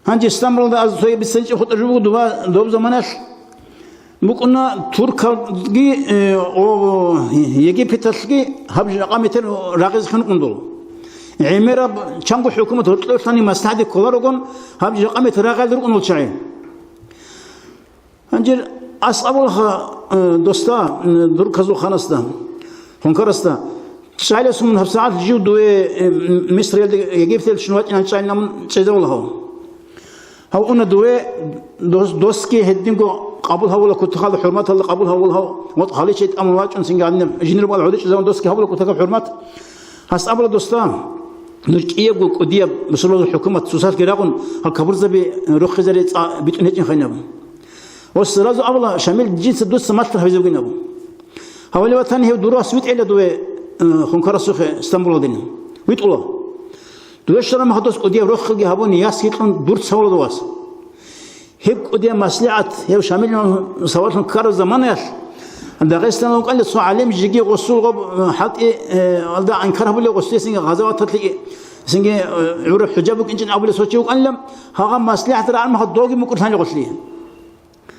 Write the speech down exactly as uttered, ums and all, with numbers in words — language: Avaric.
Гьанже Стамбулалда аз цоги бицинчӀеб хутӀа жо буго дова доб заманалъ. БукӀуна туркалги, э, о, Египеталъги гьаб жакъа метер рагъизе хинкъун дол. ГӀемераб чанго хӀукумат гьоркьорлъани маслахӀаде кколарогон гьаб жакъа метер рагъиялде рукӀун дол чагӀи. Гьанже ас абулаха, э, доста, э, турказул ханасда, хункарасда, чӀайласун гьабсагӀат жив дуе, э, Мисриялде, Египеталде чӀун вачӀинан чӀайилан мун чӀезавулаха. Гьав уна дуе дос-, досги гьединго къабул гьавула кутакалда хӀурматалда къабул гьавула гьав, ва гьаличи тӀамун вачӀун цинги гьаниб жинрубал гӀодичӀезавун досги гьавула кутакаб хӀурмат. Гьас абула, доста, нуж кӀиябго кӀудияб бусурбабазул хӀукумат цоцалъги рагъун, гьал кабурзаби рохизари цӀа битӀун гьечӀин хайнаб. Ва сразу абула, Шамил, жинца дуца малъа гьабизе бугин абу. Гьавали ватани гьев дурас витӀила дуе, э, хункарасухъе Стамбулалдин. ВитӀула. Дуе щвараб мехалъ дос кӀудияб рохелги гьабуни, ясги кьун дур цавула дувас. Гьеб кӀудияб маслигӀат, гьев Шамилан савалъун ккараб заманаялъ, Дагъистаналда вукӀана цо гӀалим жеги гъосул гъоб, э, хӀалтӀи, э, алда анкар гьабулев гъосие, цинги гъазаваталъе, цинги, э, гӀураб хӀужа букӀинчӀин абулев цо чи вукӀанила, гьагъаб маслигӀат рагӀараб мехалъ довги мукӀурлъанила гъолъие.